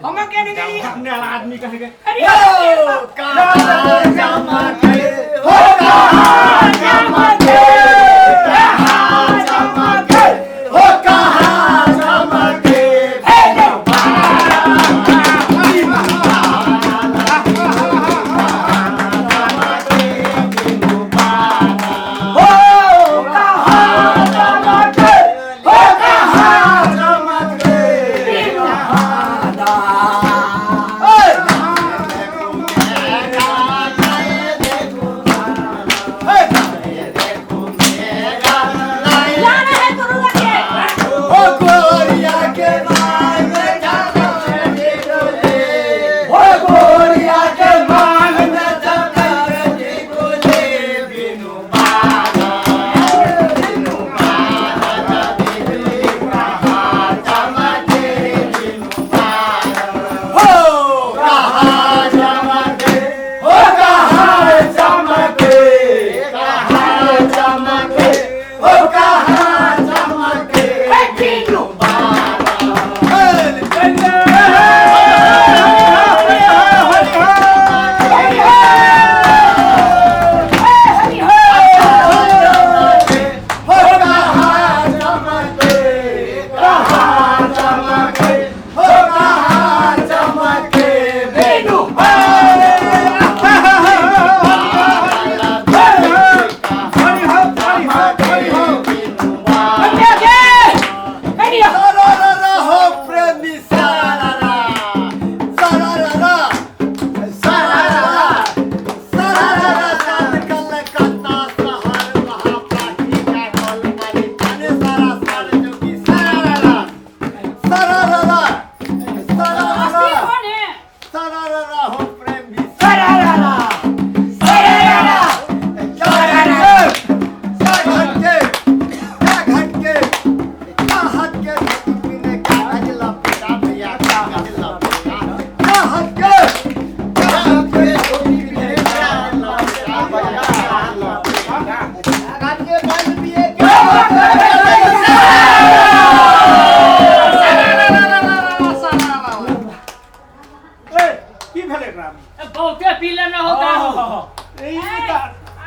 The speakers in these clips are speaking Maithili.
हम केने गेली? अपने आदमी कहे के। अरे हो कहाँ चमके, हो कहाँ चमके, कहाँ चमके, हो कहाँ चमके। हो कहाँ चमके, हो कहाँ चमके। लाना है तो रुआ के। ओ गोरिया के मांग में चमके डोले, ओ गोरिया के मांग में चमके डोले, बिनु बाधा, बिनु बाधा बिजली कहाँ चमके, बिनु बाधा। हो कहाँ चमके, हो कहाँ चमके, कहाँ चमके, हो कहाँ चमके, बिनु मस्ती कौन है? ए, की भेलै एकरा? बहुते पी लेने हो दारू। ई ए, तऽ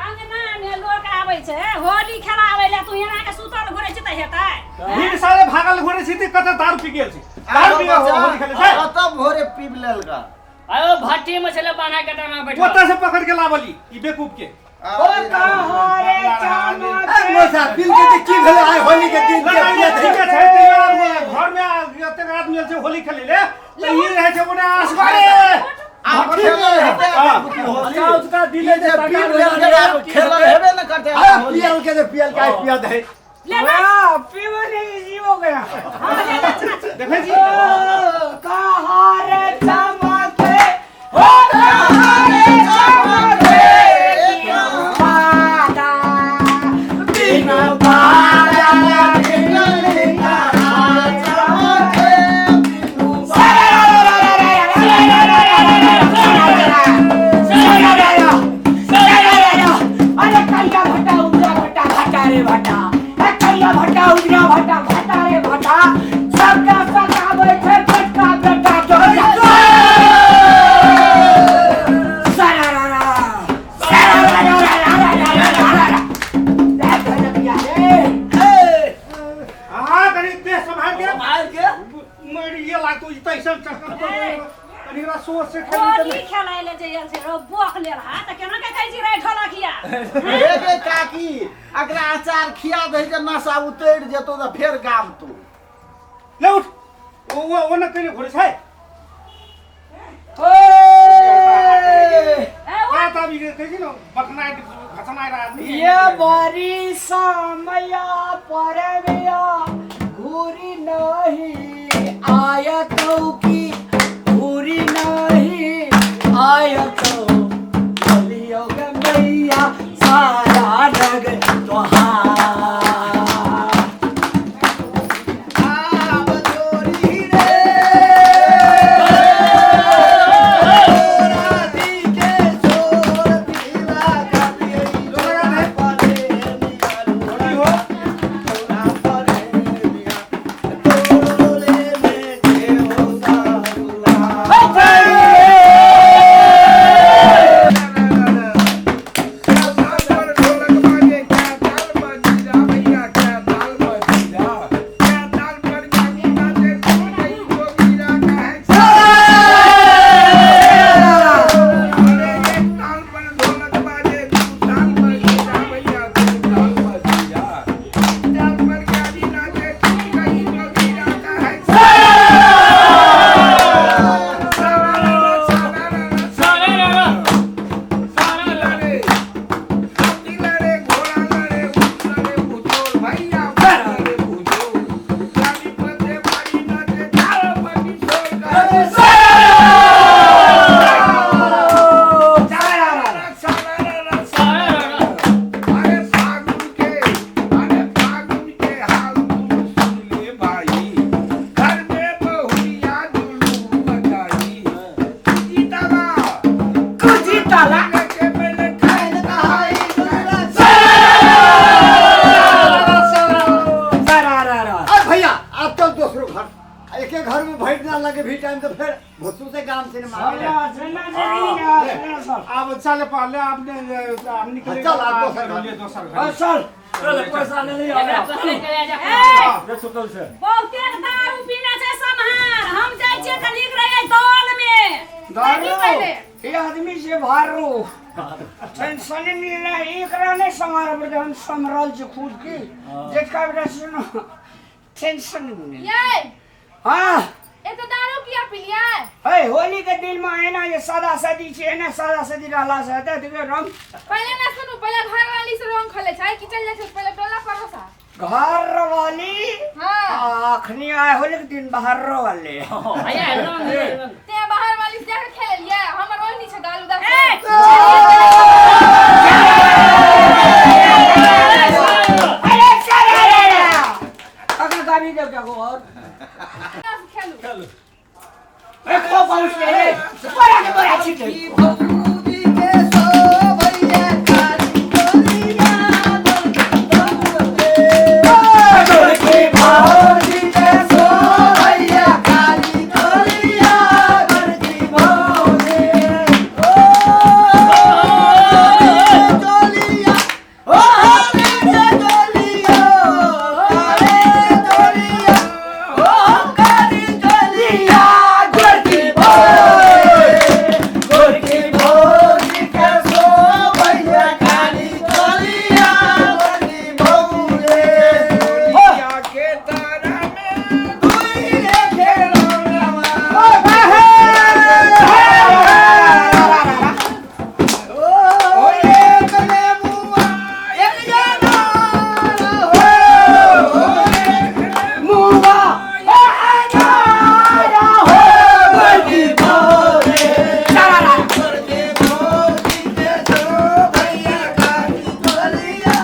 अंगना मे लोक आबै छै होली खेलाबै ले, तू एना के सुतल घुरै छै तऽ हेतै? भिड़ सारे भागल घुरै छी तऽ कतऽ दारू पी गेल छी, दारू पी के होली खेलै छै। कतऽ भोरे पीब लेलका? आयो भट्टी में छले बान्हा के टाना बैठल। ओतऽ से पकड़ के लावली ई बेकूफ के। ओ कहाँ रे चमके? मौसा पील के तऽ की भेलै? आइ होली के दिन के नहीं, नहीं, ठीके छै, तैयो आब घर में एतेक आदमी आयल छै होली खेलै ले तऽ ई रहै छै ओने असगरे। आब खेलल हेतै? उसका दिले जे पीब लेलकै आब खेलल हेबे ने करतै। अरे पियल के जे पियल के आइ पिया दे। ले ना। वाह, पीवन इजी हो गया। हाँ, ले ना चाची। देखै छी। कहाँ रे चमके, हो कहाँ रे चमके, बिनु बाधा, बिनु बाधा बिजली कहाँ चमके, बिनु। अरे करिया भट्टा उजरा भट्टा भट्टा रे भट्टा, ए करिया भट्टा उजरा भट्टा भट्टा रे भट्टा, सबका सताबै छै छोटका बेटा। सरारा सरारा। हाँ, कनि देह सम्हार के, मरिए लागतो ई तऽ ऐसन चक्कर। कनि एकरा सोच से खेली तऽ। होली खेलाय ले जे आयल छै रो बोख लेल हा तऽ केना के कहै छी रे ढोलकिया? हे गे काकी, अकरा अचार खिया दही जे नशा उतरि जेतौ तऽ फेर गाबतौ। ले उठ, ओ ओ ओना कनि घुरै छै। ए का तऽ अभी कहै छी ने बखनाइ घसनाइ आदमी। ये बड़ी समया परमिया घूरी नहीं आयतो की घूरी नहीं आयतो, बोलियो गे मैया सारा नगर तोहार। आब चोरी रे राधी के छोर पीला कभी परे होली हो। तोरा परे तोरे में जे हो सारुआ। देबही टाइम तऽ फेर घुसू से गाम से मांगे ले। जेना जेना चल। आब चल पहले आपने हम निकले। चल, आब दोसर घर। ले दोसर घर। चल चल पैसा ले ले एकरा पकड़ि के ले जा। ए रे सुतल छै। बहुते दारू पीने छै सम्हार, हम जाइ छियै कनिक रहियै दल में। दारू की पहिले? ये आदमी से भारू टेंशन नहीं ना, एकरा नहीं संभाल पड़ते, हम संभाल छी खुद की जेका बेटा सुनो टेंशन नहीं। ये हाँ। एते दारू किया पिलियै? हे होली के दिन में एना जे सादा सादी छै, एना सादा सादी रहला से हेतै देखियौ रंग। पहिले ना सुनू, पहिले घर वाली से रंग खेले छै कि चल जाइ छै पहिले टोला पड़ोसा? घर वाली। हाँ। अखनी आए होली के दिन बाहर वाले। आया रंग रंग। ते बाहर वाली से जाके खेललियै, हमर ओहि नहि छै गाल उदास। ए अरे चल अरे अगर गाड़ी दे क्या और खेलू। चल। एक को पहुंच ले रे बड़ा के बड़ा छी। भौजी के सो भैया काली गोलिया गोरकी भौजी के सो भैया काली गोलिया गोरकी भौजी ओ डोलिया ओ रे डोलिया रे डोलिया ओ काली डोलिया गोरकी भौजी गोरकी भौजी के सो भैया काली गोलिया गोरकी भौजी के तारा में दुई रे खेलौना ओ एक नेबुआ एक जनार हो मुआ ए हो गोरकी भौजी चला गोरकी भौजी के सो भैया काली गोलिया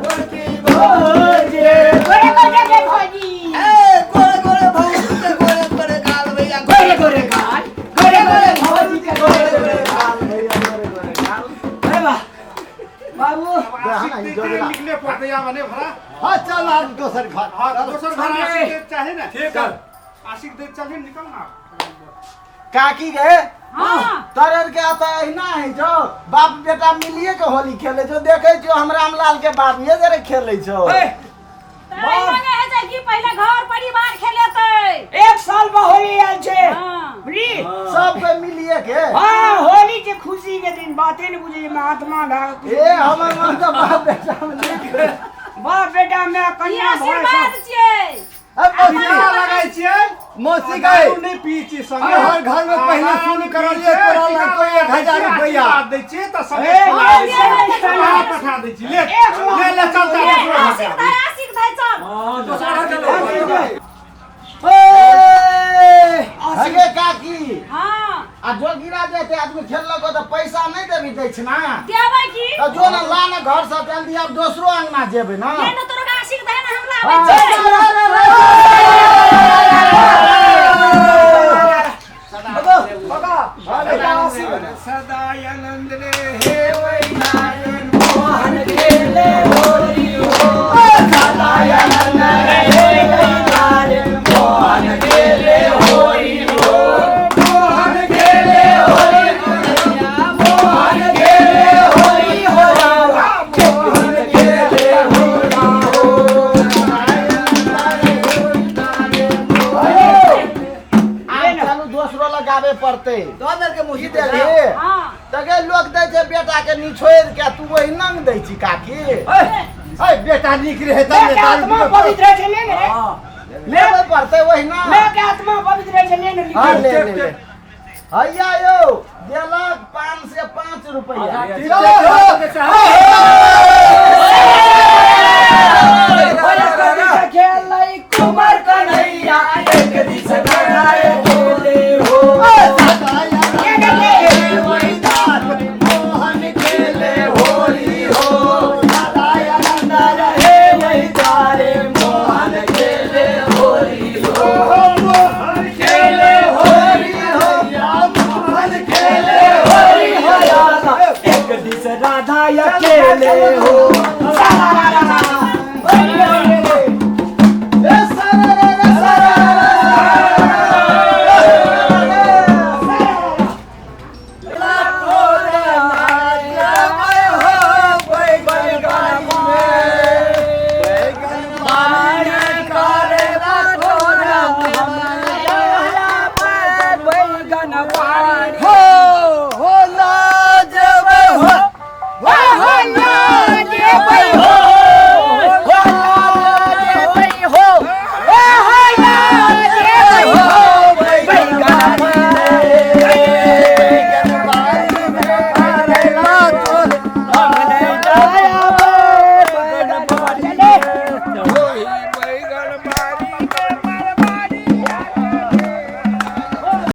गोरकी भौजी। गोरे गोरे के भौजी। ए गोरे गोरे भौजी के गोरे गोरे गाल भैया। गोरे गोरे गाल, गोरे गोरे भौजी के गोरे गोरे गाल भैया गोरे गोरे गाल। अरे वाह बाबू। आशिक दे निकले पड़ते या बने भरा। हाँ चल आज दोसर घर। हाँ दोसर घर आशिक दे चाहे ना। ठीक है। आशिक दे चले निकल ना। काकी गे हाँ। तरर के आता अहिना है जो बाप बेटा मिलिए के होली खेले जो देखे जो हम रामलाल के बाप ये जरे खेले छो। तै मने है जे कि पहिले घर परिवार खेलेतै। एक साल में होली आयल छै। हाँ। बुझली? सब के मिलिए के। हाँ होली के खुशी के दिन बातें नहीं बुझी महात्मा भाग। ए हमर मन तो बाप बेटा में नहीं। बाप बेटा में ई कन्या भाई आशीर्वाद सब। छियै। अब मौसी टीका लगाइ छियै। मौसी गए दारू नहि पी छी संगे। हर घर में पहले शुरू करलिए तोरा लगतो 1000 रुपया आशीर्वाद दै छियै तऽ संगे ए, पठा पठा दै छी। ले ले ले चल चल। ए आशिक दाइ, आशिक दाइ चल। हां दोसर घर चलो। ए हगे काकी। हाँ। आ जो गिरा जेते आदमी खेललक तऽ पैसा नहीं देबी दै छै ना। देबै की? तऽ जो ना ला ना घर से जल्दी आब दोसरो अंगना जेबै ना। ले ने तोरा आशिक दाइ ने हम लाबै छियै। सदा आनंद रे हे वै नारायण मोहन खेले होली हो सदा आनंद रे हे नारायण मोहन खेले होली हो मोहन खेले होली मोहन खेले होली हो मोहन खेले होली हो। आब चलू दोसरो लगाबे पड़तै। के की देली? हाँ। तगे लोक दै छै बेटा के निछोड़ि के तू ओहि नंग दै छी काकी। ए बेटा नीक रहे तब ने बेटा दारू आत्मा पीबे। पवित्र छै ले ने रे। लेबै पड़तै ओहिना। मैं के आत्मा पवित्र छै ले ने। हाँ ले ले ले। हैया यौ देलक 5 से 5 रुपया। चलो खेलै कुमार कन्हैया एक दिस लड़ाए खेले हो मोहन खेले होली हो सदा आनंद रहे वही तारे मोहन खेले होली हो मोहन खेले होली हो मोहन खेले होली हो एक दिस राधा अकेले हो।